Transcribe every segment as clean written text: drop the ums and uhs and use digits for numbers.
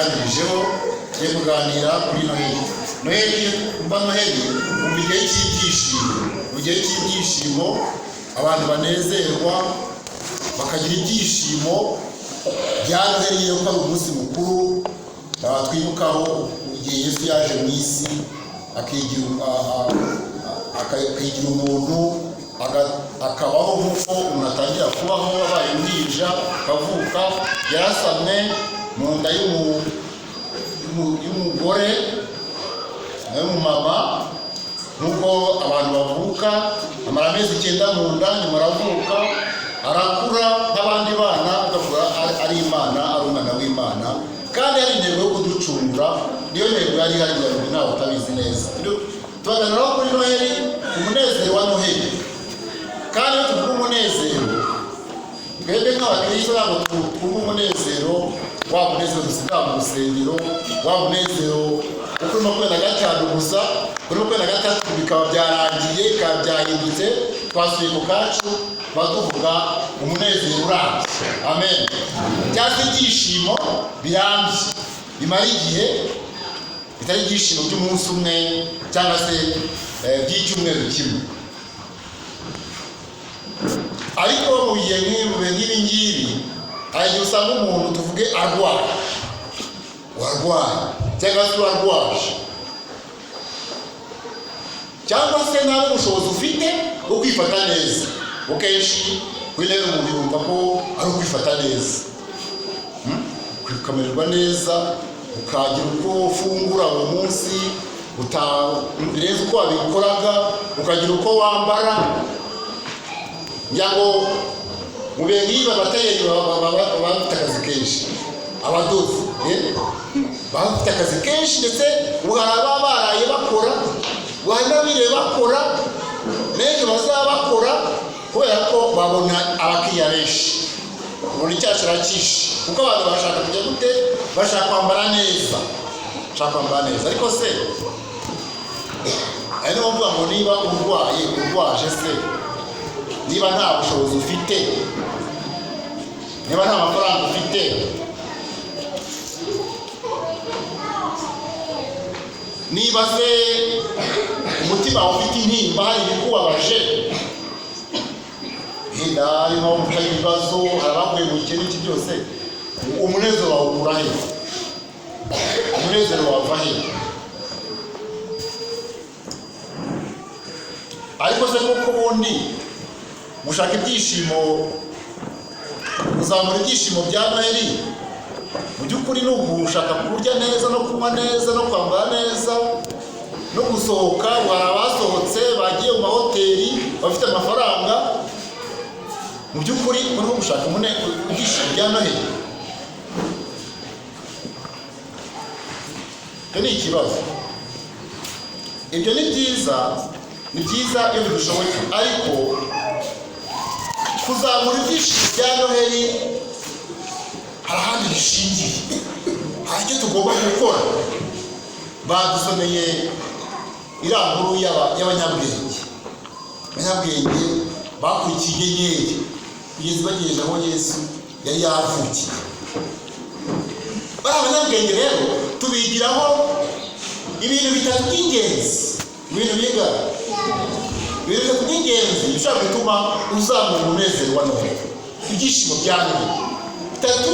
Tuganirijeho, tugiye kuganira kuri Noheli. Noheli, umva Noheli, mu gihe cy'ibyishimo, mu gihe cy'ibyishimo abantu banezerwa, bakagira ibyishimo bya Noheli, yuko ari umunsi mukuru twibukaho igihe Yesu yaje mu isi, akigira umuntu, akabaho nk'uko umuntu atangira kubaho abaye uruhinja, akavuka, yarasamwe mu nda y'umugore y'umumama nk'uko abantu bavuka, amara amezi 9 mu nda, nyuma aravuka, arakura nk'abandi bana, agakura ari Imana, ari umwana w'Imana, kandi ari intego yo kuducungura. Niyo ntego yari ihari, kugira ngo ntawe utabizi neza. Tubaganiraho kuri Noheli, umunezero wa Noheli. Kandi iyo tuvuga umunezero, twebwe nk'abakristo ntabwo twumva umunezero wa munezero dusiga mu rusengero, wa munezero wo kuri 25 gusa, kuri 23 bikaba byarangiye, bikaba byahindutse, twasubiye ku kacu. Tuba tuvuga umunezero urambye, amen, cyangwa se ibyishimo birambye bimara igihe, bitari ibyishimo by'umunsi umwe cyangwa se by'icyumweru kimwe. Ariko mu bihe nk'ibi ngibi, hari igihe usanga umuntu, tuvuge, arwaye, warwaye cyangwa se warwaje, cyangwa se nta n'ubushobozi ufite bwo kwifata neza. Kuko kenshi kuri rero umuntu yumva ko ari ukwifata neza, ukamererwa neza, ukagira uko ufungura uwo munsi birenze uko wabikoraga, ukagira uko wambara. Ngira ngo mu bihe nk'ibi abatayeri baba bafite akazi kenshi, abadozi baba bafite akazi kenshi, ndetse ubu hari ababa baraye bakora, ubu hari n'abiriwe bakora, n'ejo bazaba bakora, kubera ko babona abakiriya benshi, ubona icyashara cyinshi, kuko abantu bashaka kujya gute? Bashaka kwambara neza, bashaka kwambara neza. Ariko se ari niyo mvuga ngo niba urwaye, urwaje se, niba nta bushobozi ufite, niba nta mafaranga ufite, niba se umutima wawe ufite intimba, hari ibikubabaje, wenda harimo ufite ibibazo, hari abaguye mu bukene, iki byose, umunezero wawukura he? Umunezero wava he? Ariko se kuko ubundi gushaka ibyishimo, kuzamura ibyishimo bya Noheli, mu by'ukuri ni ugushaka kurya neza no kunywa neza no kwambara neza no gusohoka. Hari abasohotse bagiye mu mahoteli bafite amafaranga. Mu by'ukuri urimo gushaka ibyishimo bya Noheli? Icyo ni ikibazo. Ibyo ni byiza, ni byiza iyo bidushoboye, ariko kuzamura ibyishimo bya Noheli hari ahandi bishingiye, hari icyo tugomba gukora. Badusomeye iriya nkuru y'abanyabwenge. Abanyabwenge bakurikiye inyenyeri kugeza bagejeje aho Yesu yari yavukiye. Bariya abanyabwenge rero tubigiraho ibintu bitatu by'ingenzi, ibintu bingana, ibintu bitatu by'ingenzi bishobora gutuma uzamura umunezero wa Noheli, ibyishimo bya Noheli. Bitatu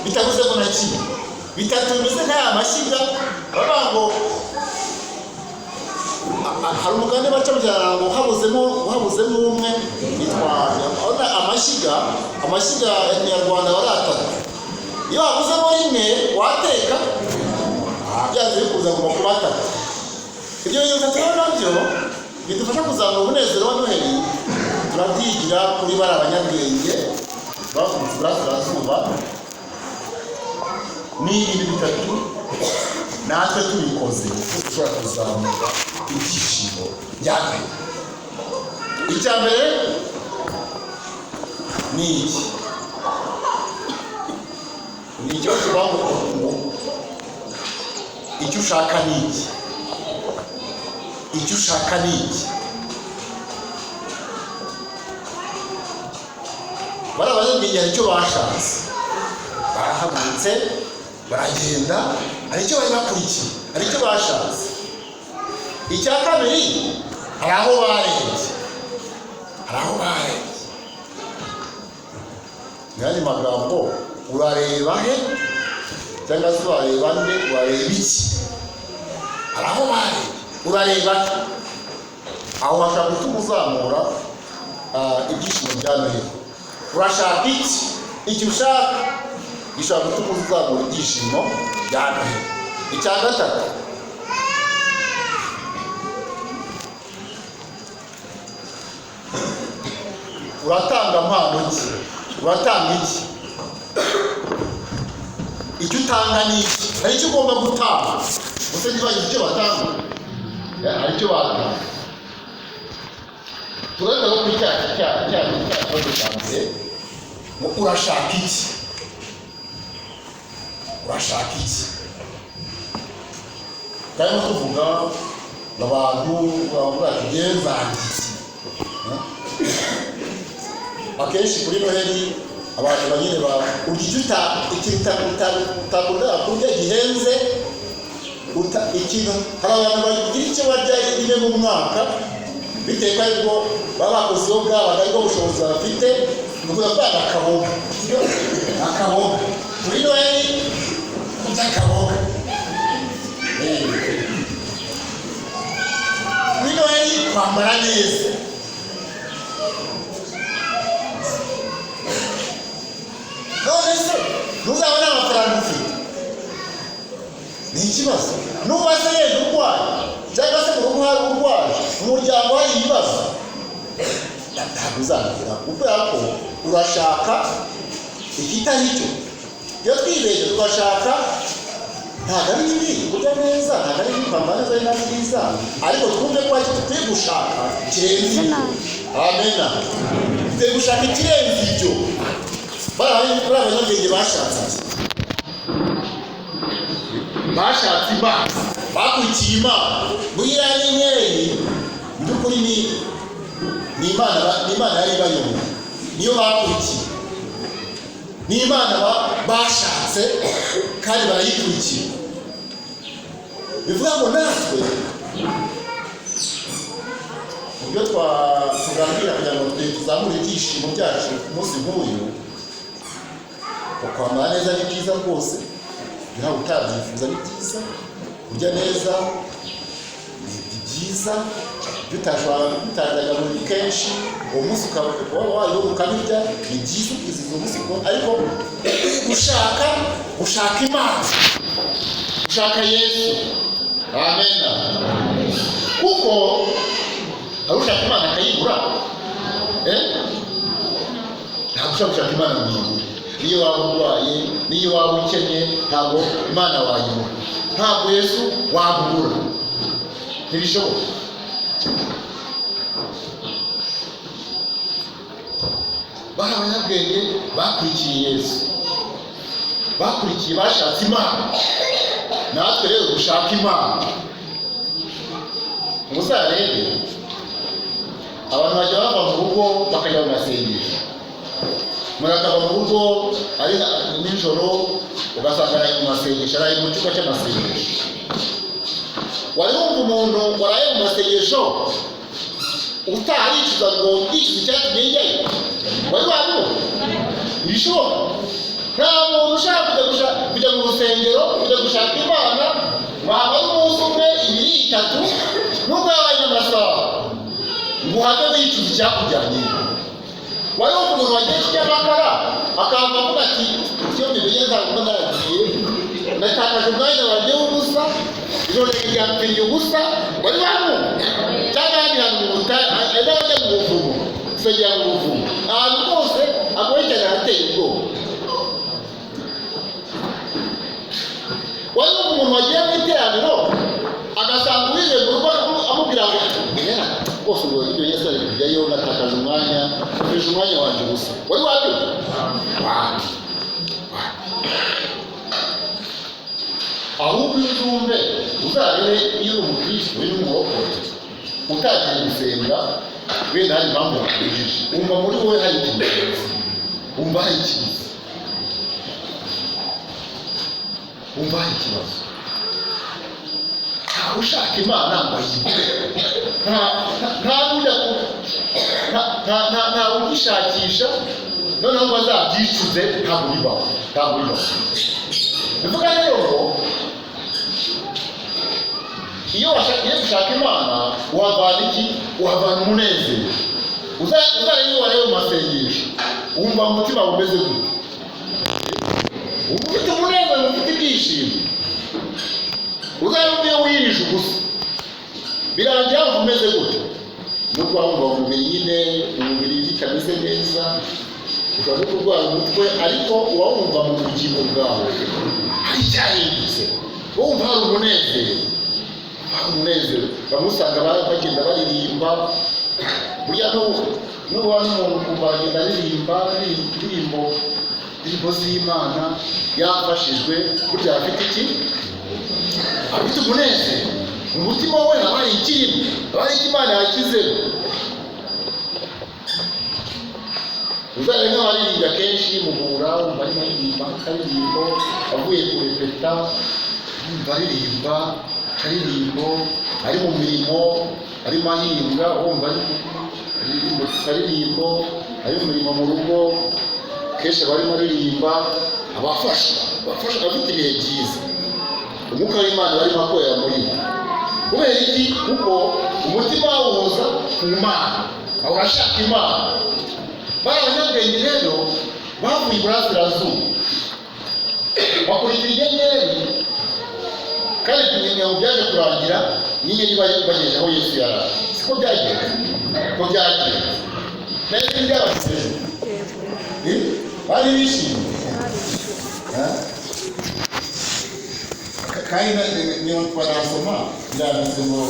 bitavuzemo na kimwe, bitatu bimeze nk'aya mashyiga. Baravuga ngo hari umugani baca mu cyaro ngo habuzemo umwe nitwara. Urabona amashyiga ya kinyarwanda aba ari atatu. Iyo habuzemo rimwe wateka, byanze bikunze agomba kuba atatu. Ibyo bintu bitatu rero nabyo bidufasha kuzamura umunezero wa Noheli, turabyigira kuri bari abanyabwenge baturutse iburasirazuba. Ni ibintu bitatu natwe tubikoze dushobora kuzamura ibyishimo bya Noheli. Icya mbere ni iki? Ni icyo tuvuga ngo icyo ushaka ni iki? Icyo ushaka ni iki? Bariya banyabwenge hari icyo bashatse, barahagurutse. Baragenda, hari icyo bari bakurikiye, hari icyo bashatse. Icya kabiri, hari aho barebye, hari aho barebye. Mu yandi magambo, urareba he cyangwa se urareba nde, urareba iki? Hari aho barebye, urareba he? Aho hashobora gutuma uzamura ibyishimo bya Noheli. Urashaka iki? Icyo ushaka gishobora gutuma uzamura ibyishimo bya Noheli. Icya gatatu, uratanga mpano ki? Uratanga iki? Icyo utanga ni iki? Hari icyo ugomba gutanga. Gusa ntibagize icyo batanga, hari icyo batanga. Tugaragaza kuri cya kibazo cya mbere, ngo urashaka iki? Urashaka iki? Turimo tuvuga abantu bavuga ati ngewe nzarya iki? Akenshi kuri Noheli abantu banyine ba urya icyo utakunda kurya gihenze, ikintu. Hari abantu bagira icyo barya rimwe mu mwaka, bitewe ko aribwo baba bakoze iyo bwabaga, aribwo bushobozi bafite, ni ukuvuga ko akaboga, akaboga kuri Noheli kurya akaboga, kuri Noheli kwambara neza. None se ntuzabona amafaranga ufite, ni ikibazo. Nuba se yenda urwaye, cyangwa se mu rugo hari urwaye, mu muryango hari ibibazo, ntabwo uzabigeraho, kubera ko urashaka ikitari cyo. Iyo twibeshye tugashaka, ntabwo ari bibi kurya neza, ntabwo ari bibi kwambara neza, ari na byiza, ariko twumve ko aricyo dukwiye gushaka kirenze ibyo. Amena. Dukwiye gushaka ikirenze ibyo. Bari abanyabwenge bashatse iki? Bashatse Imana, bakurikiye Imana. Buriya nyenyeri mu by'ukuri ni Imana, ni Imana yari ibayoboye, niyo bakurikiye, ni Imana bashatse kandi barayikurikiye. Bivuga ngo natwe mu byo tuganira kugira ngo tuzamure ibyishimo byacu ku munsi nk'uyu, kwambara neza ni byiza rwose, ntawe utabyifuza, ni byiza. Kurya neza ni byiza, ibyo utajyaga buri kenshi uwo munsi ukaba wayibona ukabirya, ni byiza, ukizihiza umunsi. Ariko gushaka Imana, gushaka Yesu. Amena. Kuko hari ushaka Imana akayibura, ntabwo ushobora gushaka Imana ngo uyibure. Niyo waba urwaye, niyo waba ukennye, ntabwo Imana wayibura, ntabwo Yesu wamubura, ntibishoboka. Bari abanyabwenge bakurikiye Yesu, bakurikiye, bashatse Imana. Natwe rero dushaka Imana. Muzarebe abantu bajya bava mu rugo bakajya mu masengesho. Murakava mu rugo ari nijoro, ugasanga araye mu masengesho, araye mu cyumba cy'amasengesho. Wari wumva umuntu waraye mu masengesho utaricuza ngo yicuze icyatumye njyayo? Wari wabibona? Ntibishoboka. Nta muntu ushaka kujya mu rusengero kujya gushaka Imana wamara umunsi umwe, ibiri, itatu, nubwo yabaye n'amasaha, ngo uhave wicuza icyakujyanye. Wari wumva umuntu wagiye kinyamakara akava avuga ati icyo mbimenye ntabwo naragiye, natakaje umwanya wanjye w'ubusa, ijoro ryapfiriye ubusa. Wari wamwumva? Cyangwa ahandi hantu mu butayu, hari n'abajya mu buvumo, gusengera mu buvumo, ahantu hose agoye cyane, harateye ubwoba. Wari wumva umuntu wagiye mu iteraniro agasanga uwize mu rugo amubwira ngo rwose ngo ibyo Yesu ari kujyayo, natakaje umwanya, nkoresha umwanya wanjye ubusa. Wari wabyumva? Wapi. Ahubwo iyo uzumve, uzarebe iyo uri umukristo, uri n'umurokore utagiye gusenga, wenda hari impamvu bakubujije, wumva muri wowe hari ikintu, wumva hari ikintu. Wumva hari ikibazo. Ntawe ushaka Imana ngo ayibure, ntawe ugishakisha noneho ngo azabyicuze. Ntabwo bibaho, ntabwo bibaho. Bivuga rero ngo iyo ugiye gushaka Imana, uhavana iki? Uhavana umunezero. Uzareba iyo wareba mu masengesho, wumva mu mutima umeze gute? Wumva ufite umunezero, ufite ibyishimo. Uzareba iyo wirije ubusa, birangira wumva umeze gute? Nubwo wumva umubiri nyine, umubiri bitameze neza, ushobora no kurwara umutwe, ariko uba wumva mu bugingo bwawe hari icyahindutse, wumva hari umunezero, hari umunezero. Bamwe usanga bagenda baririmba. Burya n'uba n'umuntu ukumva agenda aririmba indirimbo z'Imana, yafashijwe. Burya afite iki? Afite umunezero mu mutima we, haba hari ikirimo, haba hari icyo Imana yashyizemo. Uzarebe nk'abaririmbyi akenshi muhura, wumva arimo aririmba akaririmbo, avuye kurepeta, wumva aririmba akaririmbo, ari mu mirimo arimo ahinga, wumva aririmba akaririmbo, ari mu mirimo mu rugo, kenshi aba arimo aririmba, abafasha afite ibihe byiza. Umwuka w'Imana barimo akorera muri bo. Kubera iki? Kuko umutima wawuhoza ku Mana, ahora ashaka Imana. Bari abanyabwenge rero bavuye iburasirazuba, bakurikira inyenyeri, kandi kumenya ngo byaje kurangira inyenyeri bagejeje aho Yesu yari ari. Siko byagenze, ko byagenze nari byabasize bari bishimye. Kandi niyo twanasoma biranditse ngo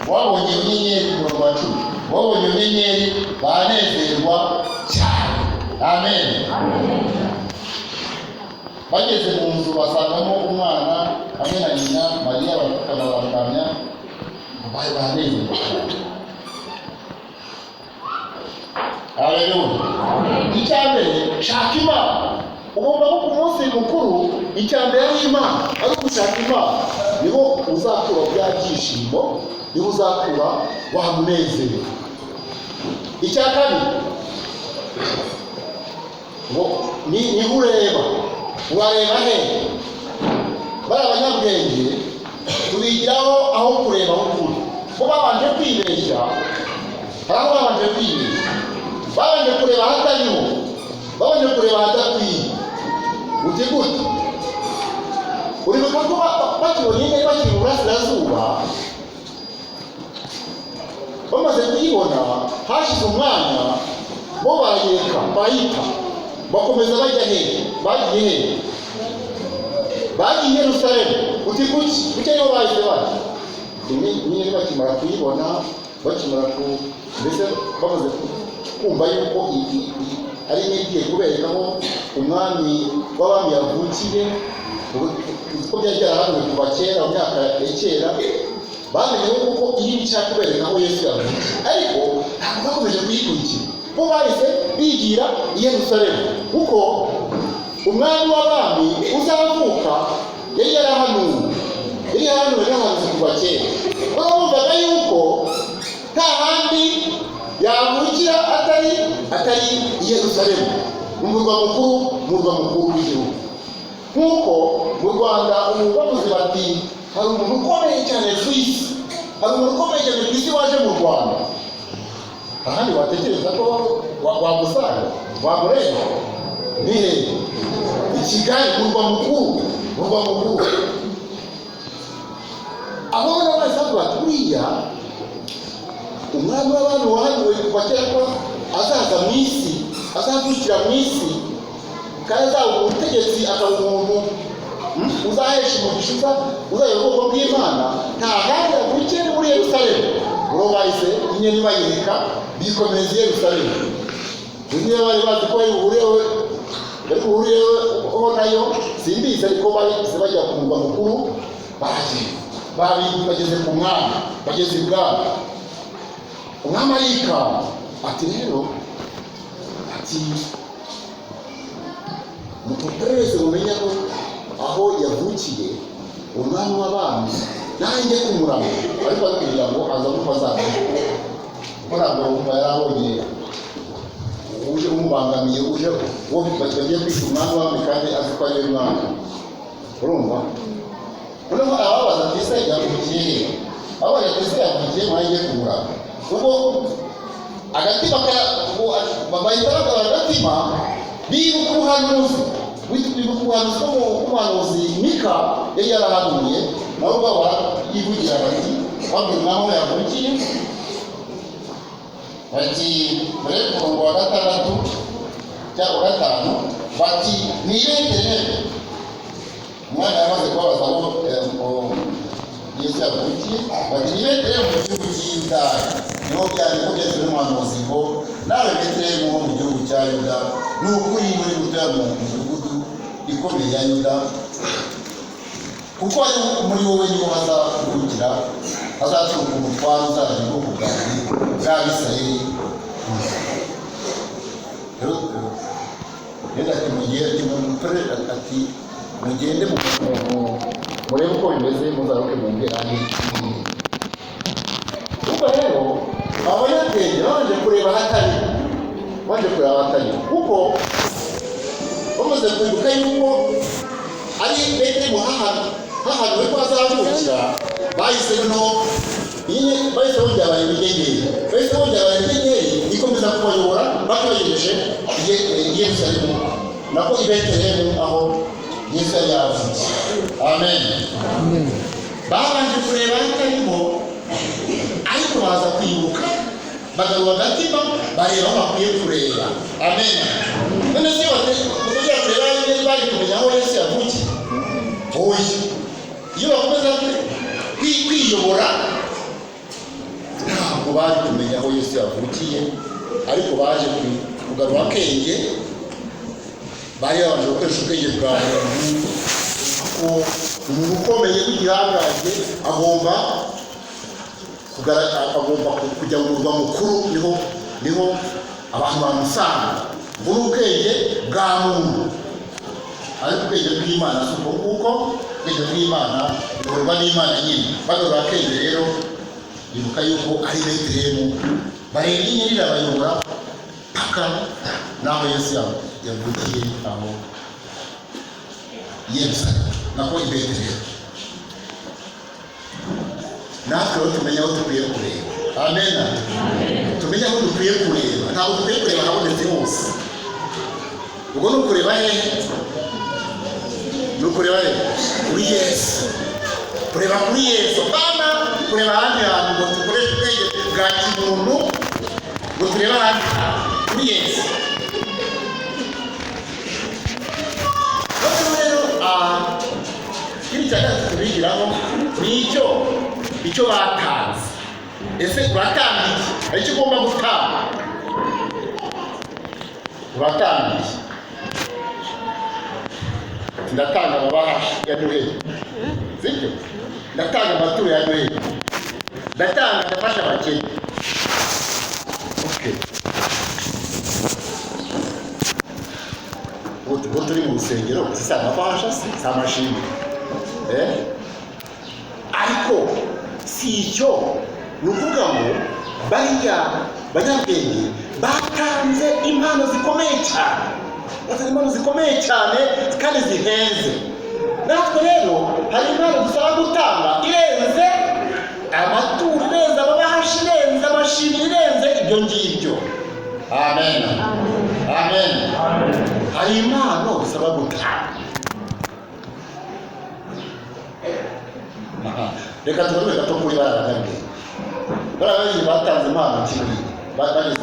wabonye inyenyeri ku murongo wa 10, wabonye inyenyeri banezerwa cyane. Amen. Bageze mu nzu basangamo umwana hamwe na nyina Mariya, barapfukama baramuramya, ngo bari banezerwa cyane. Haleluya. Icya mbere, shaka Imana. Ugomba ko ku munsi mukuru icya mbere ari Imana, ari ugushaka Imana. Niho uzakura bya byishimo, niho uzakura wa munezero. Icya kabiri, ngo niho ureba. Urareba he? Bari abanyabwenge tubigiraho aho kureba ukuri. Bo babanje kwibeshya, hari aho babanje kwibeshya, babanje kureba ahatariho, babanje kureba ahadakwiye. Uti gute? Uribuka ko bakibonye inyenyeri bakiri mu burasirazuba, bamaze kuyibona hashize umwanya, bo barayireka barayita, bakomeza bajya hehe? Bagiye hehe? Bagiye i Yerusalemu. Uti kuki? Kuki ariho bahise bajya? Inyenyeri bakimara kuyibona, bakimara ku mbese bamaze kumva yuko ari igiye kubereka aho umwami w'abami yavukiye, uko byari byarahanuwe kuva kera mu myaka ya kera, bamenye kuko iyo ishaka kubereka aho Yesu yavukiye, ariko ntabwo bakomeje kuyikurikira. Bo bahise bigira i Yerusalemu, kuko umwami w'abami uzavuka yari yarahanuwe, yari yarahanuwe n'abahanuzi kuva kera. Bo bumvaga yuko nta handi yavukira atari i Yerusalemu, mu murwa mukuru, murwa mukuru w'igihugu. Nk'uko mu Rwanda ubu bavuze bati hari umuntu ukomeye cyane ku isi, hari umuntu ukomeye cyane ku isi waje mu Rwanda, ahandi watekereza ko wamusanga, wamureba ni hehe? I Kigali, murwa mukuru, murwa mukuru. Aho n'abandi bavuga bati buriya umwami w'abantu wahanuwe kuva kera ko azaza mu isi, azavukira mu isi, kandi azaba umutegetsi, akaba umuntu uzahesha umugisha, uzayobora ubwoko bw'Imana, nta handi yavukiye ni muri Yerusalemu. Ubwo bahise inyenyeri bayireka bikomereza i Yerusalemu. Niba bari bazi ko bari buhurireho nayo simbizi, ariko bahise bajya ku murwa mukuru, baragenda bageze ku mwami, bageze ibwami. Umwami arikanga ati rero, ati muperereze mumenye aho Aho yavukiye umwami w'abami, nanjye kumuramya. Ariko kugira ngo aza uko azamenya, kuko ntabwo wumva yarabonye uje umubangamiye, uje uwo bagiye kwita umwami w'abami kandi azi ko ari we mwami. Urumva, noneho arababaza ati: "Ese yavukiye he?" Ababaza ati: "Ese yavukiye?" Mwanjye kumuramya, ubwo agatima bahita bagabana agatima, bibuka ubuhanuzi, bibuka ubuhanuzi bw'umuhanuzi Mika yari yarahanuye, nabo ubwabo yivugira bati, babwira umwami aho yavukiye, bati muri murongo wa gatandatu cyangwa wa gatanu, bati: "Ni i Betelehemu." Umwana yamaze kubabaza aho Yesu yavukiye, bati: "Ni i Betelehemu mu gihugu cy'i Yudaya, niho byari ko byanditswe n'umuhanuzi ngo: 'Nawe Betelehemu ho mu gihugu cya Yuda, ni ukuri muri mutoya mu midugudu ikomeye ya Yuda, kuko ari muri wowe niho hazavukira, hazaturuka umutware uzajya ubwoko bwanjye bw'Abisirayeli.'" Rero ati mugende, ati mugende murebe uko bimeze, muzaruke mumbwire n'ibindi. Ubwo rero abanyabwenge babanje kureba ahatari, babanje kureba ahatari, kuko bamaze kwibuka yuko ari Betelehemu hahanuwe ko hazavukira, bahise no nyine bahise bongera bareba inyenyeri, bahise bongera bareba inyenyeri ikomeza kubayobora bakabagejeje i Yerusalemu, nako i Betelehemu aho Yesu yari yavukiye. Amen. Babanje kureba hatariho, ariko baza kwibuka, bagarura agatima, bareba aho bakwiye kureba. Amen. None se batongera kureba inyenyeri, bari kumenya aho Yesu yavukiye? Oya. Iyo bakomeza kwiyobora, ntabwo bari kumenya aho Yesu yavukiye. Ariko baje kugarura akenge. Bari babanje gukoresha ubwenge bwa muntu, ko umuntu ukomeye w'igihangange agomba kujya mu murwa mukuru, niho abantu bamusanga. Ubwo ni ubwenge bwa muntu, ariko ubwenge bw'Imana si uko nguko. Ubwenge bw'Imana bukorwa n'Imana nyine. Bagarura akenge rero, bibuka yuko ari Betelehemu, bareba inyenyeri irabayobora paka n'aho Yesu yavukiye, aho Yerusalemu, nako i Betelehemu. Natwe rero tumenye aho dukwiye kureba. Amen. Tumenye aho dukwiye kureba. Ntabwo dukwiye kureba ahabonetse hose. Ubwo ni ukureba hehe? Ni ukureba hehe? Kuri Yesu. Kureba kuri Yesu, bana kureba ahandi hantu ngo dukoreshe ubwenge bwa kimuntu ngo turebe ahandi hantu, kuri Yesu. Noneho rero ikindi cya gatatu tubigiraho ni icyo batanze. Ese uratanga iki? Hari icyo ugomba gutanga. Uratanga iki? Ndatanga amabahasha ya Noheli, sibyo? Ndatanga amaturo ya Noheli, ndatanga, ndafasha abakene. Okay, ubu turi mu rusengero, si amabahasha, si amashimwe, ariko si icyo. Ni ukuvuga ngo bariya banyabwenge batanze impano zikomeye cyane, batanze impano zikomeye cyane kandi zihenze. Natwe rero hari impano dusaba gutanga irenze amaturo, irenze amabahasha, irenze amashimwe, irenze ibyo ngibyo. Amen. Amen. Hari impano dusaba gutanga. Reka tugaruke gato kuri bariya banyabwenge. Bariya banyabwenge batanze impano kimwe bageze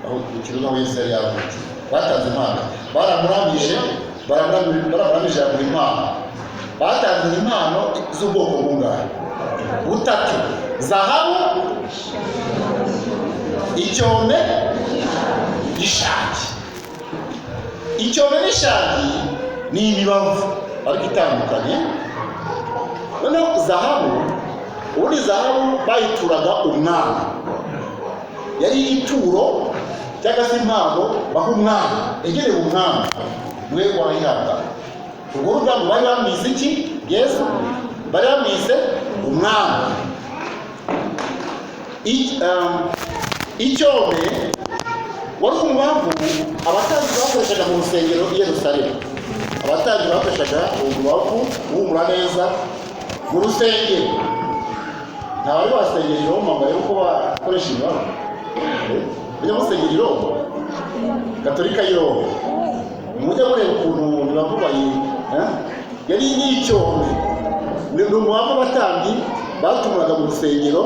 aho ku kibuga aho Yesu yari yavukiye. Batanze impano, baramuramije, baramuramije yaguha impano. Batanze impano z'ubwoko bungahe? Butatu: zahabu, icyombe n'ishangi. Icyombe n'ishangi ni imibavu ariko itandukanye. Noneho zahabu, ubundi zahabu bayituraga umwami, yari ituro cyangwa se impano baha umwami, yagenewe umwami, niwe wayihabwa. Ubwo urumva ngo bari bamwise iki? Yesu bari bamwise umwami. Icyome wari umubavu abatambyi bakoreshaga mu rusengero i Yerusalemu. Abatambyi bakoreshaga umubavu uhumura neza mu rusengero. Nta bari basengera i Roma ngo barebe uko bakoresha imibavu. Mujya musengera i Roma, Gatolika y'i Roma, mujya mureba ukuntu imibavu bayi yari n'icyome. Ni umubavu abatambyi batumuraga mu rusengero.